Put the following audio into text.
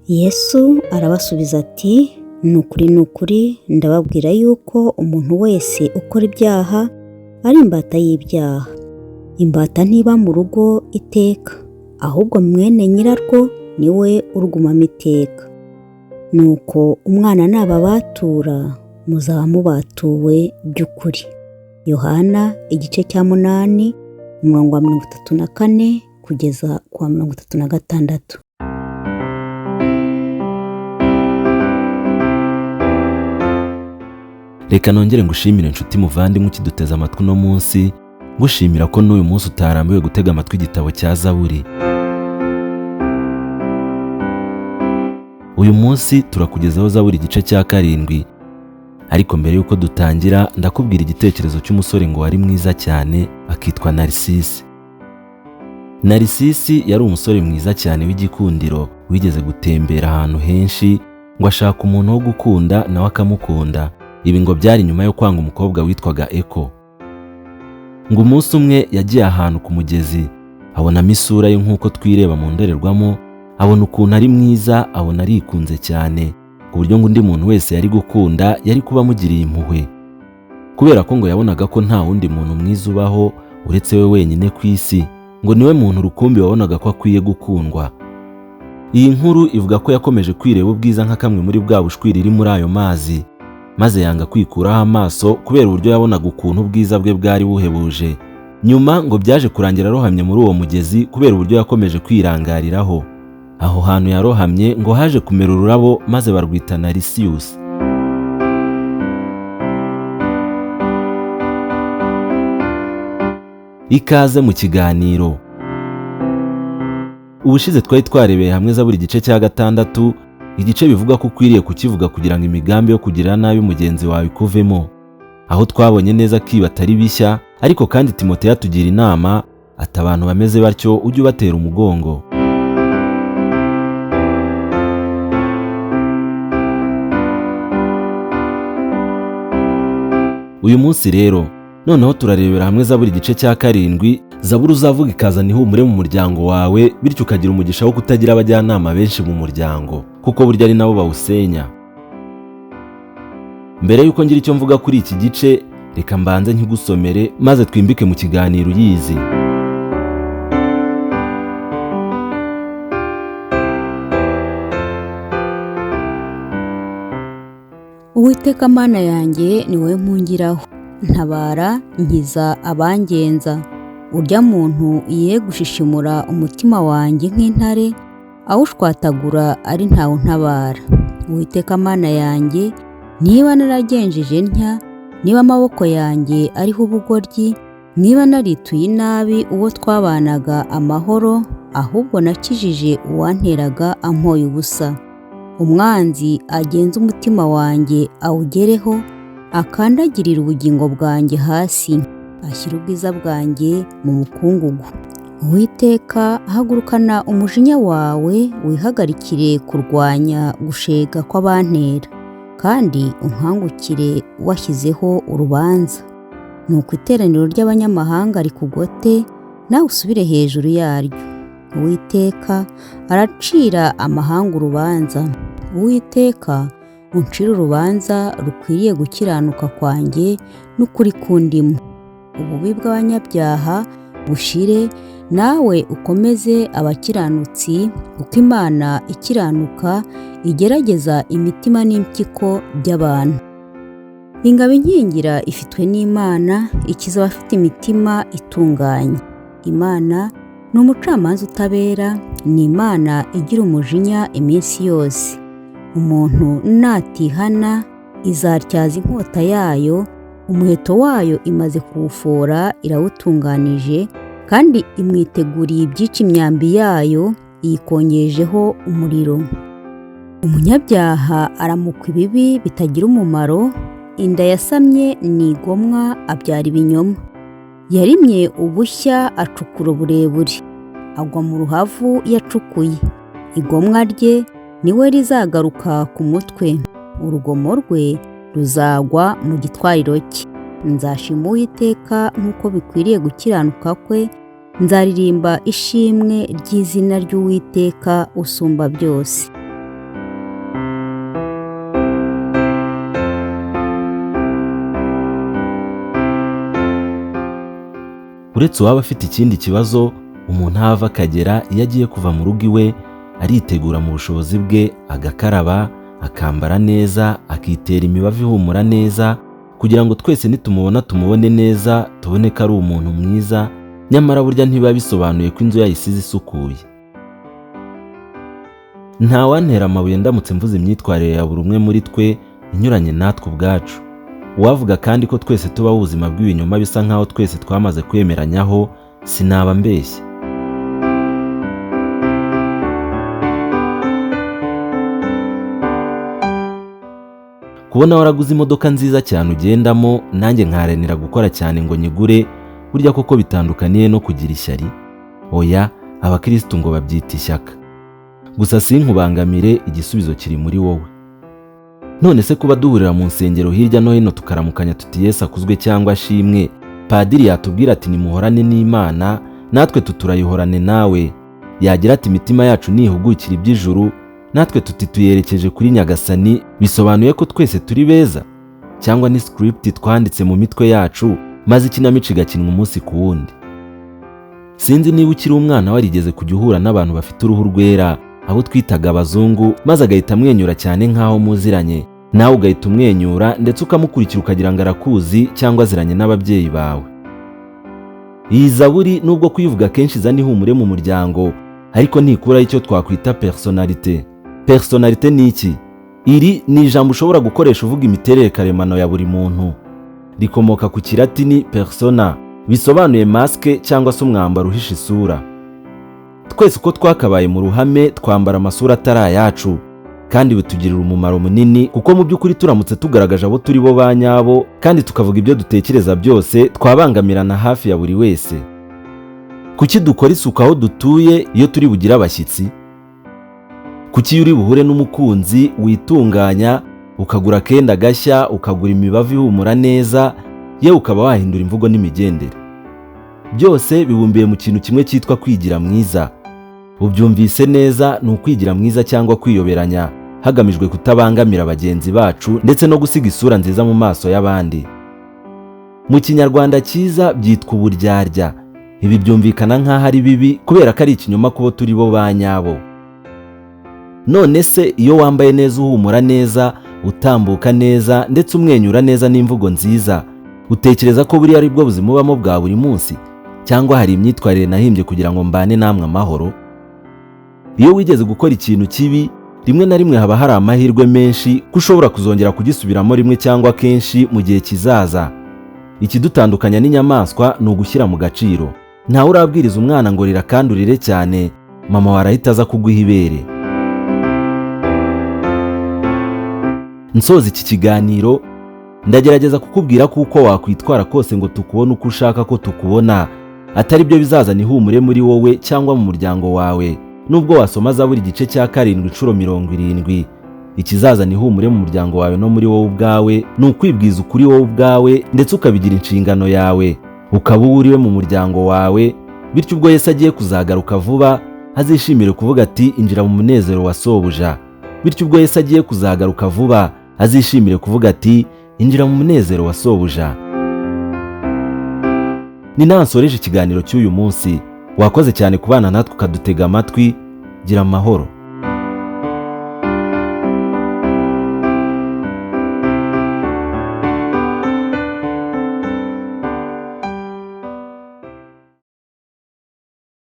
Yesu arabasubiza ati: "Ni ukuri, ni ukuri, ndababwira yuko umuntu wese ukora ibyaha ari imbata y'ibyaha. Imbata ntiba mu rugo iteka, ahubwo mwene nyirarwo niwe urugumamo iteka. Nuko umwana nababatura, muzaba mubatuwe by'ukuri." Yohana igice cya 8, umurongo wa 34 kugeza ku wa 36. Reka nongere ngushimire inshuti muvandimwe ukiduteze amatwi uno munsi, ngushimira ko n'uyu munsi utarambiwe gutega amatwi igitabo cya Zaburi. Uyu munsi turakugezaho Zaburi igice cya 7. Ariko mbere y'uko dutangira, ndakubwira igitekerezo cy'umusore ngo wari mwiza cyane akitwa Narisisi. Narisisi yari umusore mwiza cyane w'igikundiro, wigeze gutembera ahantu henshi ngo ashaka umuntu wo gukunda nawe akamukunda. Ibi ngo byari nyuma yo kwanga umukobwa witwaga Eko. Ngo umunsi umwe yagiye ahantu ku mugezi, abonamo isura ye nk'uko twireba mu ndorerwamo, abona ukuntu ari mwiza, abona arikunze cyane, ku buryo ngo undi muntu wese yari gukunda yari kuba amugiriye impuhwe. Kubera ko ngo yabonaga ko nta wundi muntu mwiza ubaho uretse we wenyine ku isi, ngo niwe muntu rukumbi wabonaga ko akwiye gukundwa. Iyi nkuru ivuga ko yakomeje kwireba ubwiza nka kamwe muri bwa bushwiri iri muri ayo mazi, maze yanga kwikuraho amaso kubera uburyo yabonaga ukuntu ubwiza bwe bwari buhebuje. Nyuma ngo byaje kurangira arohamye muri uwo mugezi kubera uburyo yakomeje kwirangariraho. Aho hantu yarohamye ngo haje kumera ururabo maze barwita Narisiyusi. Ikaze mu kiganiro. Ubushize twari twarebeye hamwe Zaburi igice cya 6, igice bivuga ko ukwiriye kukivuga kugira ngo imigambi yo kugirira nabi mugenzi wawe ikuvemo. Aho twabonye neza ko ibi atari bishya, ariko kandi Timoteyo atugira inama ati abantu bameze batyo ujye ubatera umugongo. Uyu munsi rero noneho turarebera hamwe Zaburi igice cya 7, Zaburi uzavuga ikazana ihumure mu muryango wawe, bityo ukagira umugisha wo kutagira abajyanama benshi mu muryango, kuko burya ari nabo bawusenya. Mbere y'uko ngira icyo mvuga kuri iki gice, reka mbanze nkigusomere maze twimbike mu kiganiro uyizi. Uwiteka Mana yanjye ni wowe mpungiraho, ntabara nkiza abangenza. Urya muntu ye gushishimura umutima wanjye nk'intare, awushwatagura ari ntawe untabara. Uwiteka Mana yanjye, niba naragenjeje ntya, niba amaboko yanjye ariho ubugoryi, niba narituye inabi uwo twabanaga amahoro, ahubwo nakijije uwanteraga ampoye ubusa. Umwanzi agenze umutima wanjye awugereho, akandagirira ubugingo bwanjye hasi, ashyira ubwiza bwanjye mu mukungugu. Uwiteka, hagurukana umujinya wawe, wihagarikire kurwanya gushega kw'abantera, kandi unkangukire washyizeho urubanza. Nuko iteraniro ry'abanyamahanga rikugote, nawe usubire hejuru yaryo. Uwiteka aracira amahanga urubanza. Uwiteka, uncire urubanza rukwiriye gukiranuka kwanjye n'ukuri kundimo. Ububi bw'abanyabyaha bushire, nawe ukomeze abakiranutsi, kuko Imana ikiranuka igerageza imitima n'impyiko by'abantu. Ingabo inkingira ifitwe n'Imana, ikiza abafite imitima itunganye. Imana ni umucamanza utabera, ni Imana igira umujinya iminsi yose. Umuntu natihana izatyaza inkota yayo, umuheto wayo imaze kuwufora irawutunganije, kandi imwiteguriye ibyica imyambi yayo, iyikongejeho umuriro. Umunyabyaha aramukwa ibibi bitagira umumaro, inda yasamye ni igomwa abyara ibinyoma. Yarimye ubushya acukura uburebure, agwa mu ruhavu yacukuye. Igomwa rye niwe rizagaruka ku mutwe, urugomo rwe ruzagwa mu gitwariro cye. Nzashima Uwiteka nk'uko bikwiriye gukiranuka kwe, nzaririmba ishimwe ry'izina ry'Uwiteka usumba byose. Uretse uwaba afite ikindi kibazo, umuntu aho ava akagera iyo agiye kuva mu rugo iwe aritegura mu bushobozi bwe, agakaraba, akambara neza, akitera imibavu ihumura neza, kugira ngo twese nitumubona tumubone neza, tubone ko ari umuntu mwiza. Nyamara burya ntibiba bisobanuye ko inzu yayisize isukuye. Ntawantera amabuye ndamutse mvuze imyitwarire ya buri umwe muri twe inyuranye natwe ubwacu. Uwavuga kandi ko twese tubaho ubuzima bw'ibinyoma bisa nkaho twese twamaze kwemeranyaho, sinaba mbeshya. Kubona waraguze imodoka nziza cyane ugendamo, nanjye nkaharanira gukora cyane ngo nyigure, burya koko bitandukaniye no kugira ishyari? Oya, abakirisitu ngo babyita ishyaka. Gusa sinkubangamire, igisubizo kiri muri wowe. None se kuba duhurira mu nsengero hirya no hino tukaramukanya tuti Yesu akuzwe cyangwa ashimwe, padiri yatubwira ati nimuhorane n'Imana, natwe tuturayihorane nawe. Yagira ati imitima yacu nihugukira iby'ijuru, natwe tuti tuyerekeje kuri Nyagasani, bisobanuye ko twese turi beza? Cyangwa ni script twanditse mu mitwe yacu maze ikinamico igakinwa umunsi ku wundi? Sinzi niba ukiri umwana warigeze kujya uhura n'abantu bafite uruhu rwera, abo twitaga abazungu, maze agahita amwenyura cyane nk'aho muziranye, nawe ugahita umwenyura ndetse ukamukurikira ukagira ngo arakuzi cyangwa aziranye n'ababyeyi bawe. Iyi zaburi nubwo kuyivuga kenshi izana ihumure mu muryango, ariko ntikuraho icyo twakwita personnalité. Personnalité ni iki? Iri ni ijambo ushobora gukoresha uvuga imiterere karemano ya buri muntu. Rikomoka ku kilatini persona, bisobanuye masque cyangwa se umwambaro uhisha isura. Twese uko twakabaye mu ruhame twambara amasura atari ayacu, kandi bitugirira umumaro munini, kuko mu by'ukuri turamutse tugaragaje abo turi bo ba nyabo kandi tukavuga ibyo dutekereza byose, twabangamirana hafi ya buri wese. Kuki dukora isuku aho dutuye iyo turi bugire abashyitsi? Kuki iyo uri buhure n'umukunzi witunganya, ukagura akenda gashya, ukagura imibavu ihumura neza, yewe ukaba wahindura imvugo n'imigendere? Byose bibumbiye mu kintu kimwe cyitwa kwigira mwiza. Ubyumvise neza, ni ukwigira mwiza cyangwa kwiyoberanya, hagamijwe kutabangamira bagenzi bacu ndetse no gusiga isura nziza mu maso y'abandi. Mu Kinyarwanda cyiza byitwa uburyarya. Ibi byumvikana nk'aho ari bibi kubera ko ari ikinyoma kubo turi bo ba nyabo. None se iyo wambaye neza, uhumura neza, utambuka neza ndetse umwenyura neza n'imvugo nziza, utekereza ko buriya ari bwo buzima ubamo bwa buri munsi? Cyangwa hari imyitwarire nahimbye kugira ngo mbane namwe amahoro? Iyo wigeze gukora ikintu kibi, rimwe na rimwe haba hari amahirwe menshi ko ushobora kuzongera kugisubiramo rimwe cyangwa kenshi mu gihe kizaza. Ikidutandukanya n'inyamaswa ni ugushyira mu gaciro. Ntawe urabwiriza umwana ngo rira kandi urire cyane, mama warahita aza kuguha ibere. Nsoza iki kiganiro, ndagerageza kukubwira ko uko wakwitwara kose ngo tukubone uko ushaka ko tukubona, atari byo bizazana ihumure muri wowe cyangwa mu muryango wawe. Nubwo wasoma Zaburi igice cya 7 inshuro 70, ikizazana ihumure mu muryango wawe no muri wowe ubwawe ni ukwibwiza ukuri wowe ubwawe, ndetse ukabigira inshingano yawe, ukaba uwo uriwe mu muryango wawe. Bityo ubwo Yesu agiye kuzagaruka vuba, azishimire kuvuga ati injira mu munezero wa sobuja. Bityo ubwo Yesu agiye kuzagaruka vuba, azishimire kuvuga ati injira mu munezero wa sobuja. Ni nansoreje ikiganiro cy'uyu munsi. Wakoze cyane kubana natwe ukadutega amatwi. Gira amahoro.